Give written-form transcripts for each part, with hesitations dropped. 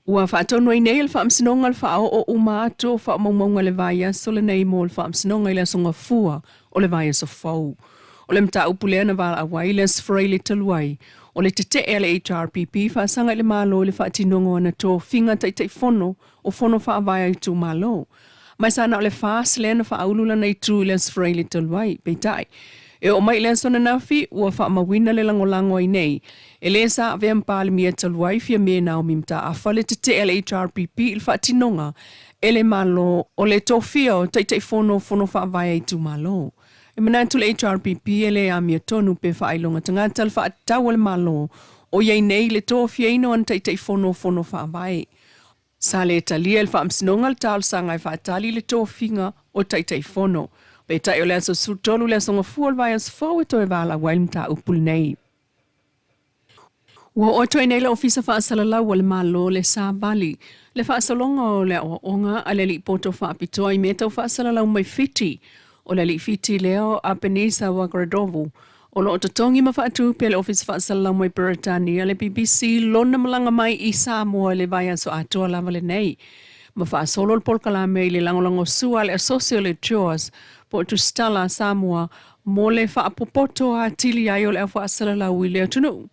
Ua faatonu ai nei e le Faamasinoga le faaoo uma atu o faamaumauga i le vaiaso lenei mo le Faamasinoga i le Aso Gafua o le vaiaso fou. O le mataupu lea na valaau ai le Aso Faraile talu ai, o le tetee a le HRPP faasaga i le Malo i le faatinoga o ana tofiga Taitaifono o Fono Faavae a Itumalo. Ma sa na o le FAST lea na faaulu lana itu i le Aso Faraile talu ai. Peitai, e oo mai i le aso ananafi, ua faamauina le lagolago ai nei e le sa avea ma Palemia talu ai Fiame Naomi Mataafa le tetee a le HRPP i le faatinoga e le Malo o le tofia o Taitaifono o Fono Faavae a Itumalo. E manatu le HRPP e le amiotonu pe faailoga tagata le faatatau a le Malo o i ai nei le tofiaina o ana Taitaifono o Fono Faavae. Sa le talia e le Faamasinoga le talosaga e faatali le tofiga o Taitaifono. Peitai o le aso 13 le Aso Gafua o le vaiaso fou e toe valaau ai le mataupu lenei. Ua oo atu ai nei le Ofisa Faasalalau a le Malo le Savali, le faasologa o le aoaoga a le Alii Poto Faapitoa i mea tau faasalalau mai Fiti. O le Alii Fiti lea o Apenisa Wagradovu, o lo o totogi ma faatupe e le Ofisa Faasalalau mai Peretania le BBC lona malaga mai i Samoa i le vaiaso atoa lava lenei. Ma faasolo le polokalame i le lagolagosua a le Asosi o le JAWS po o Tusitala a Samoa mo le faapopoto atili ai o le au faasalalau i le atunuu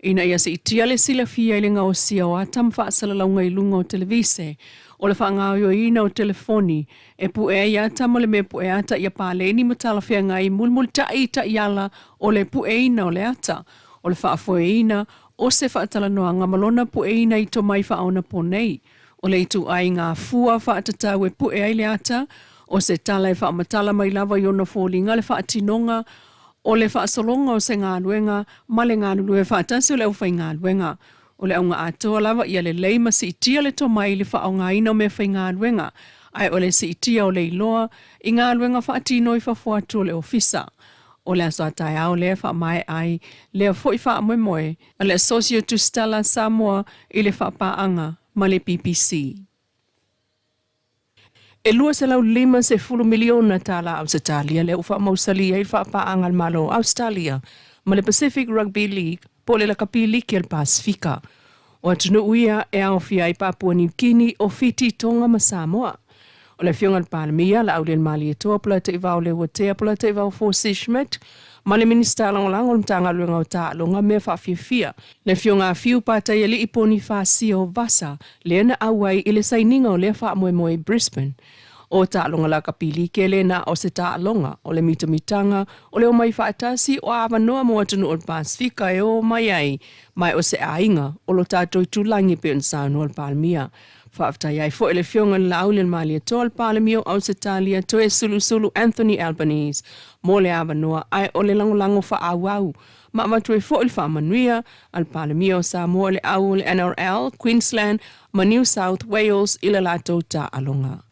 ina ia siitia le silafia i le gaosia o ata ma faasalalauga i luga o televise, o le faagaoioiina o telefoni e pue ai ata ma le mea pue ata ia paleni ma talafeagai mulimulitai i taiala o le pueina o le ata, o le faafoeina o se faatalanoaga ma lona pueina i tomai faaonaponei. O le ituaiga fua faatatau e pue ai le ata, o se tala e faamatala mai lava i ona foliga le faatinoga o le faasologa o se galuega ma le galulue faatasi o le aufaigaluega. O le auga atoa lava ia lelei ma siitia le tomai i le faaaogaina o meafaigaluega, ae o le siitia o le iloa i galuega faatino i fafo atu o le ofisa. O le aso a taeao lea e faamaea ai lea foi faamoemoe a le Asosi o Tusitala a Samoa i le faapaaga ma le BBC. E $250 miliona tala Ausetalia lea ua faamausali ai le faapaaga a le Malo o Ausetalia ma le Pacific Rugby League po o le Lakapi Liki a le Pasefika. O atunuu ia e aofia ai Papua Niu Kini, o Fiti, Tonga ma Samoa. O le Afioga i le Palemia, Laaulialemalietoa Polataivao Leuatea Polataivao Fosi Schmidt ma le Minisita Lagolago o le Matagaluega o Taaloga ma Mea Faafiafia, le Afioga a Fiu Pataialii Ponifasio Vasa, lea na auai i le sainiga o lea faamoemoe i Brisbane. O taaloga lakapi like le na o se taaloga o le mitamitaga o le omai faatasi o avanoa mo atunuu o le Pasefika e o mai ai ma o se aiga o lo tatou itulagi e pei ona saunoa le Palemia. Faafetai ai foi i le Afioga i le Laaulialemalietoa le Palemia o Ausetalia Toesulusulu Anthony Albanese mo le avanoa ae o le lagolago faaauau ma avatu ai foi le faamanuia a le Palemia o Samoa i le au o le NRL, Queensland ma New South Wales i le latou taaloga.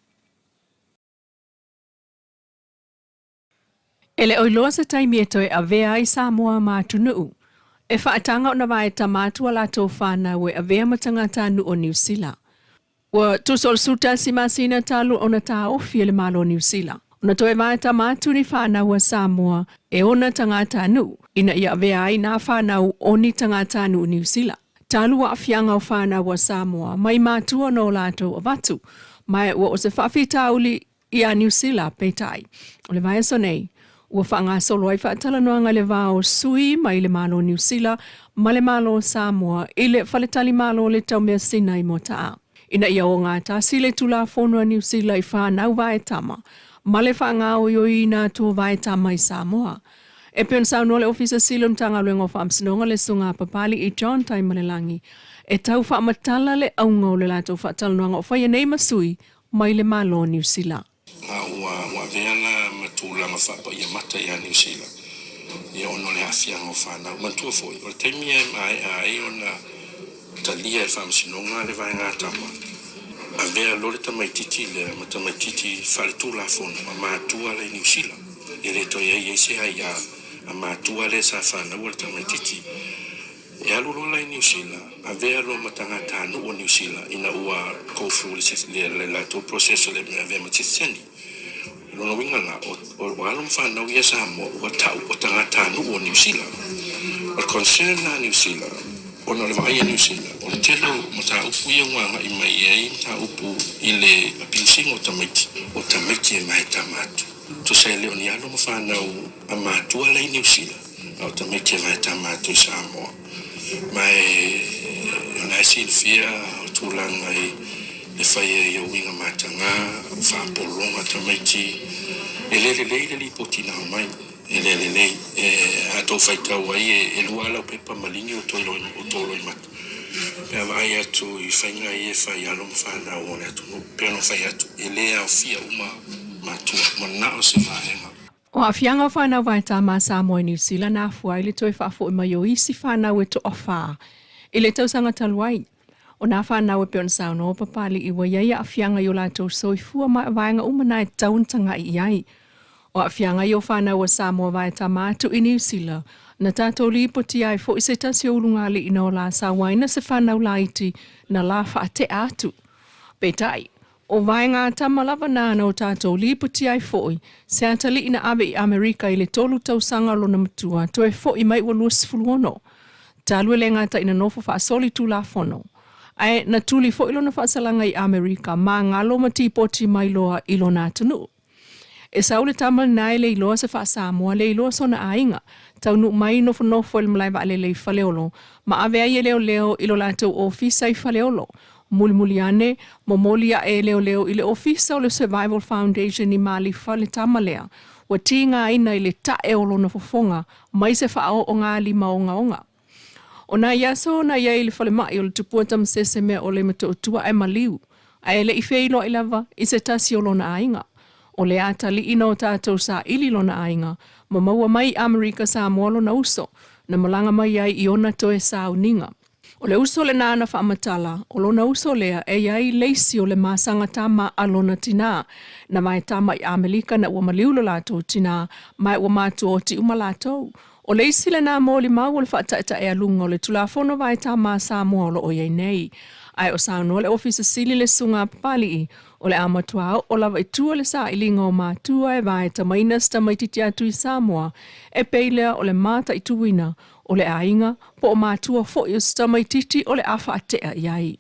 E le o iloa se taimi e toe avea ai Samoa ma atunuu e faataga ona vae tama atu a latou fanau e avea ma tagatanuu o Niu Sila. Ua tusa o le 11 masina talu ona taofi e le Malo o Niu Sila ona toe vae tama atu ni fanau a Samoa e ona tagatanuu ina ia avea ai nā fanau o ni tagatanuu Niu Sila. Talu aafiaga o fanau a Samoa mai matua ona o latou avatu, ma ua o se faafitauli iā Niu Sila, peitai, o le vaiaso nei, ua faagasolo ai faatalanoaga i le va o sui mai le Malo o Niu Sila ma le Malo o Samoa i le faletalimalo o le Taumeasina i Moataa, ina ia ogatasi le Tulafono a Niu Sila i fanau vaetama ma le faagaoioiina atu o vaetama i Samoa. E pei ona saunoa le Ofisa Sili o le Matagaluega o Faamasinoga le Susuga a Papali'i John Taimalelagi, e tau faamatala le auga o le latou faatalanoaga o faia nei ma sui mai le Malo o Niu Sila. A ua avea la ma tulaga faapaia mata ia Niu Sila, ia ona o le aafiaga o fanau. Manatua foi, o le taimi e maea ai ona talia e le Faamasinoga le vaega tama, avea loa le tamaitiiti lea ma tamaitiiti faaletulafono a matua la i Niu Sila. E le toe i ai se aia a matua lea sa fanaua le tamaitiiti. E alu loa la i Niu Sila, avea loa ma tagatanuu o Niu Sila ina ua go through le latou process o le mea avea ma sitiseni. O lona uiga la, o alo ma fanau ia Samoa ua tau o tagatanuu o Niu Sila. O le concern la a Niu Sila, Ona o le vaai a Niu Sila, o le tele o mataupu ia ua agai mai ai mataupu i le abuse ina o tamaiti, o tamaiti e vaetama atu. Tusa e le o ni alo ma fanau a matua la i Niu Sila, a o tamaiti e vaetama atu i Samoa. Ma e o lena e silafia o tulaga i le fai ai o uiga mataga, o faapologa tamaiti. E le lelei le lipoti na aumai, e le lelei. E a tou faitau ai e lua lava lau pepa maligi o tou loimata pe a vaai atu i faiga ia e fai i alo ma fanau o le atunuu. Pei ona fai atu, e le aofia uma matua, ua na o se vaega. O aafiaga o fanau vaetama a Samoa i Niu Sila na afua ai le toe faafo'i mai o isi fanau e toafā i le tausaga talu ai. O nā fanau e pei ona saunoa Papali'i ua i ai aafiaga i o latou soifua ma vaega uma na e tatau ona taga'i i ai. O aafiaga ia o fanau a Samoa vaetama atu i Niu Sila na tatou lipotia ai fo'i se tasi o ulugalii na olā sauaina se fanau laiti na la faate'a atu. Peitai, o vaega tama lava nā na o tatou lipotia ai fo'i se atalii na ave i Amerika i le 3 tausaga o lona matua toe fo'i mai ua 26. Talu e le gata ina nofo faasoli tulafono. Ae na tuli fo'i lona faasalaga i Amerika magalo ma tipoti mai loa i lona atunuu. E sau le tama lenā e le iloa se faa-Samoa, le iloa sona aiga. Taunuu mai nofonofo i le malae vaalele i Faleolo, ma ave ai e leoleo i lo latou ofisa i Faleolo. Mulimuli ane, momoli ae e leoleo i le ofisa o le Survival Foundation i Malifa le tama lea. Ua tigaina i le ta'e o lona fofoga mai se faaoogalima ogaoga. O nai aso na i ai i le falemai o le tupua tamasese mea ʻole ma Motootua ae maliu, ae e le i feiloai lava i se tasi o lona aiga. O le atalii na o tatou saili lona aiga, ma maua mai i Amerika Samoa lona uso, na malaga mai ai i ona toe sauniga. O le uso lenā na faamatala, o lona uso lea e i ai le isi o le masaga tama a lona tinā, na vaetama i Amerika ina ua maliu lo latou tinā, ma e ua matuaoti uma latou. O le isi lenā molimau o le faataetaealuga o le Tulafono Vaetama a Samoa o lo o i ai nei. Ae o saunoa le Ofisa Sili le Susuga a Papali'i, o le a matua oo lava i tua le sailiga o matua e vaetamaina se tamaitiiti atu i Samoa, e pei lea o le mataituina o le aiga po o matua foi o se tamaitiiti o le a faate'a i ai.